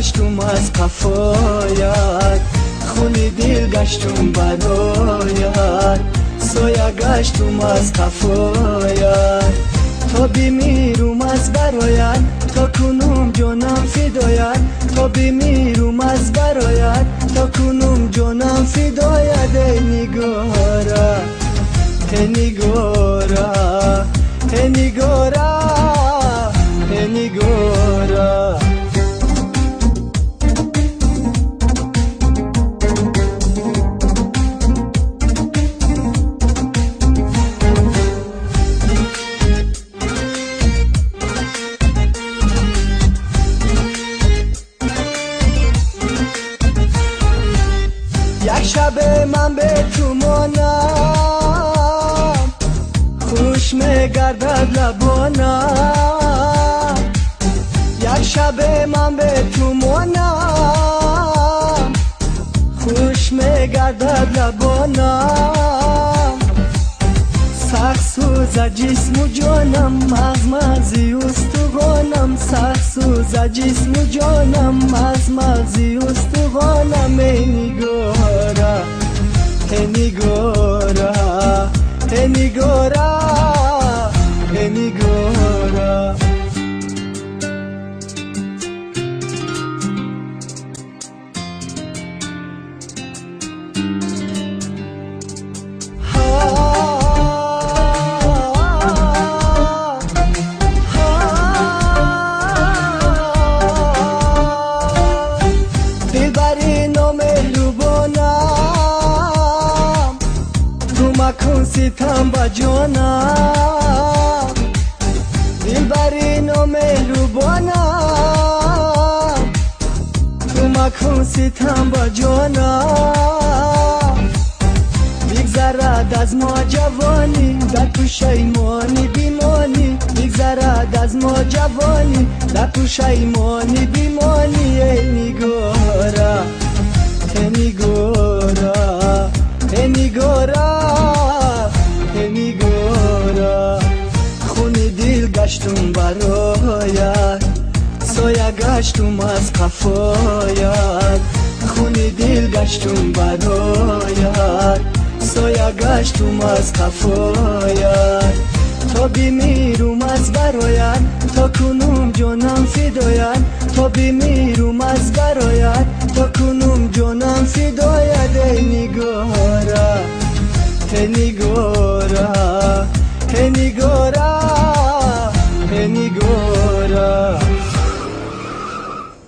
гаштум аз қафоят, хуни дил гаштум бароят, соя гаштум аз қафоят. То бимирум аз бароят, то кунум ҷонам фидоят, то бимирум аз бароят, то кунум ҷонам фидоят. Эй нигора, эй нигора, эй нигора, эй нигора. Як шабе ман бе ту монам, хуш мегардад лабонам. Як шабе ман бе ту монам, хуш мегардад лабонам. Сахт сӯза ҷисму ҷонам, аз мағзи устухонам. Сахт сӯза ҷисму ҷонам, аз мағзи устухонам. Эй нигора, эй нигора, эй нигора, эй нигора. Дилбари номеҳрубонам, ту макун ситам ба ҷонам. Дилбари номеҳрубонам, ту макун ситам ба ҷонам. Бигзарад аз мо ҷавонӣ, дар пушаймонӣ бимонӣ. Бигзарад аз мо ҷавонӣ, дар пушаймонӣ бимонӣ. Эй нигора, эй нигора, эй нигора, эй нигора. Хуни дил гаштум бароят, соя гаштум аз қафоят. Хуни дил гаштум бароят, соя гаштум аз қафоят. То бимирум аз бароят, то кунум ҷонам фидоят, то бимирум аз бароят, то кунум ҷонам фидоят.